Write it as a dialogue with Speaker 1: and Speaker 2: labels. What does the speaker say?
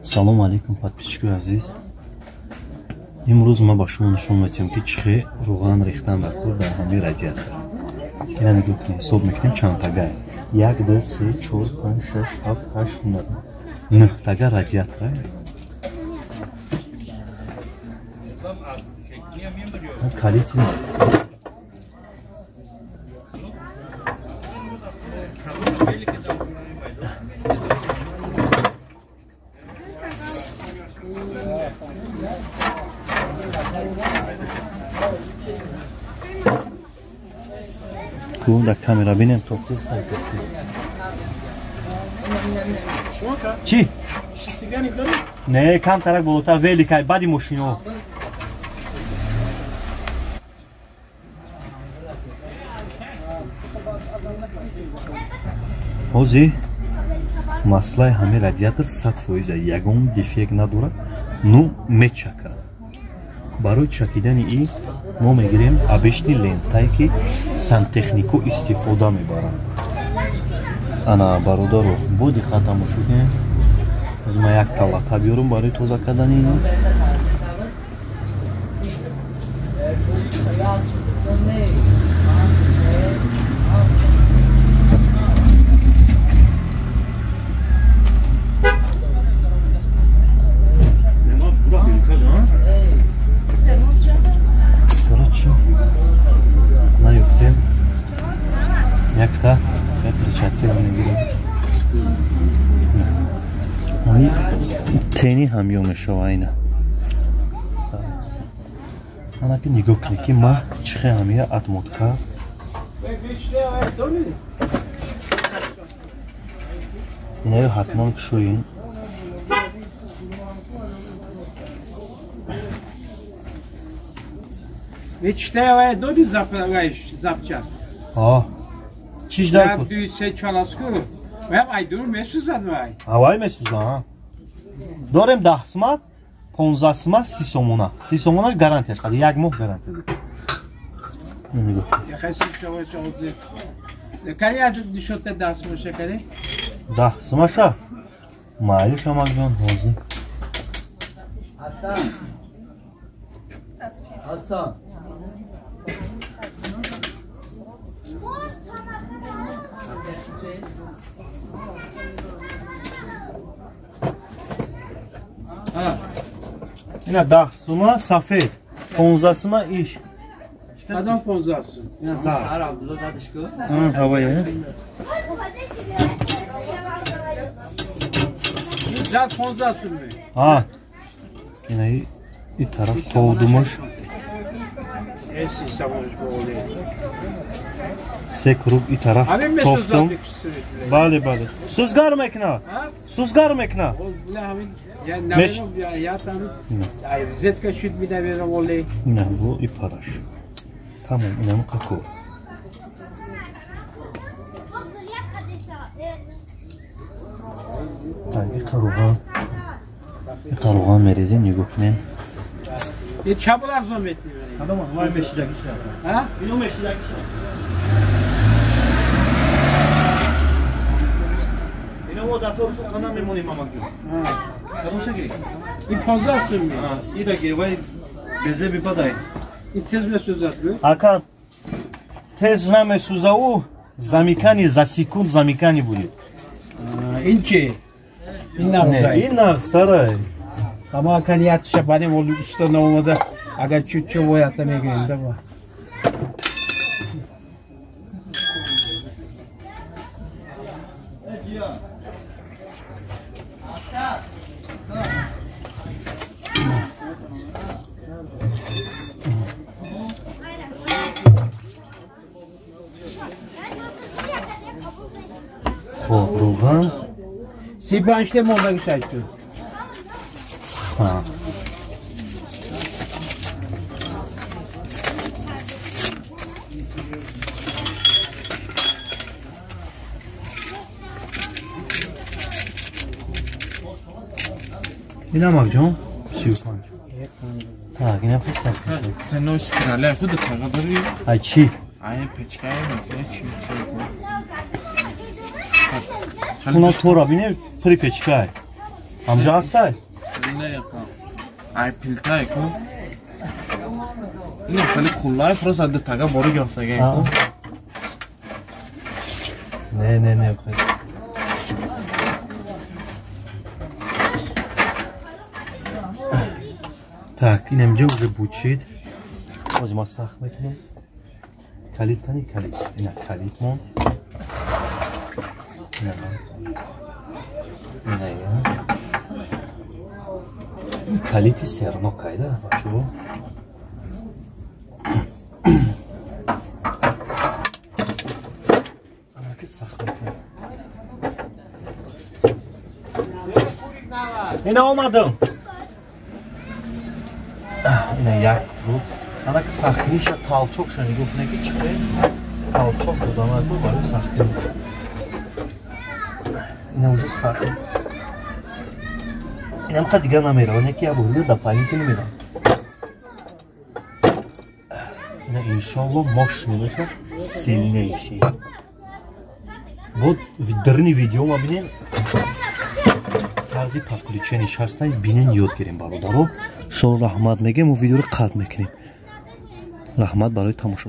Speaker 1: Салом алейкум, подписчикои азиз. Имрӯз ман ба шумо нишон медиҳам, ки чӣ хел рӯған рехтан дар кор дар ҳамин радиатор. Ина нигоҳ кунед, ҳисоб мекунем чанд тага. 1 2 3 4 5 6 7 8 9. 9 тага радиатор. Калити дар камера бинем, чӣ? Не, камтарак болотар великай баъди мошино. Ҳозир маслаи ҳамин радиатор 100%, ягон дефект надорад, ну мечакад. Барои чакидани и мо мегирем обычный лентае, ки сантехнико истифода мебаранд. Ана, бародаро, бо диққат тамошо кунед. Ҳозир ман як талата биёрам барои тоза кардани ино. Наёфтем. Якта перчатка мегирем. Ами тени ҳамё мешава ина. Ана ки нигоҳ кунед, ки ма чӣ хел ҳамия отмотка. Инаё ҳатман кушоин.
Speaker 2: Мечтаю дори запчасть.
Speaker 1: А, чиш дай кун?
Speaker 2: Ду се чаласку. Вай айдур месузад вай.
Speaker 1: Вай месузад. Дорем 10 сма, 15 сма, 30 сомона. 30 сомонаш гарантияш қад, як моҳ гарантия. Нигоҳ.
Speaker 2: Кани дишота 10 смаша кани?
Speaker 1: 10 смаша? Майли, Шамакҷон, ҳозир.
Speaker 3: Ҳасан. Ҳасан.
Speaker 1: Ина 10 сума сафед, 15 сума иш.
Speaker 2: Кадом 15 сум?
Speaker 3: Сар Абдулло задиш ку?
Speaker 1: Ҳавая.
Speaker 2: Зад 15 сум.
Speaker 1: А. Ина и тараф совдумаш. Се круг и тараф тофтум. Бале, бале. Сузгар мекна. Сузгар мекна. Не, бу и параш. Тамом, инам какор. Так, и қаруған. И қаруған мерезем, нигоҳ кунед.
Speaker 2: Чабыл арзон метни.
Speaker 1: Кадом вай мешидагиша?
Speaker 2: А?
Speaker 1: Ино мешидагиша. Ино мо даторшу қана мемонем, Мамакҷон. Кадомша гирӣ?
Speaker 2: Ин 15 сум.
Speaker 1: Ира гир, вай безе бипадай.
Speaker 2: Ин тез месӯзад гӯ?
Speaker 1: Ака, тез намесӯза, ӯ замикани за секунд замикани будет.
Speaker 2: Ин чи? Ин нағзай.
Speaker 1: Ин нағзтарай.
Speaker 2: Ама акан ятша бадем ол уста наомада, агар чучо боята мегирем да ба.
Speaker 1: Хоб, рӯған.
Speaker 2: 35 та мондагиш айтту.
Speaker 1: Ина Макҷон 35. Так, ина хел саб.
Speaker 4: Тено спирале худ тага дори.
Speaker 1: Ай чи?
Speaker 4: Ай печкай мекунӣ чи?
Speaker 1: Уна тора бине при печкай. Ҳамҷа ҳастай?
Speaker 4: Не, ай пилтай ку. Ин хеле куллай, просто д тага бору гирифтага ку.
Speaker 1: Не, не, не. Так, инамҷа уже бучид. Боз ма сахт мекунем. Калид кани калид. Ина калид мон. Ина. Ина я. Калити сернокайда, бачо. Анаки сахт мекунем. Ина омадам. Ина як ру. Анаки сахтниша талчокша нигоҳ кунед ки чӣ хел талчок доданаку барои сахтӣ. Ина уже сахт. Инам қа дигар намерава, не ки як бор дополнительно мезанам. Ина иншоалло мощный меша, сильнейший. Вот дарни видео ма бинем. Тарзи подключени шарстай бинен ёд гирем бародаро. Шо раҳмат мегем, мо видеоро қатъ мекунем. Раҳмат барои тамошо.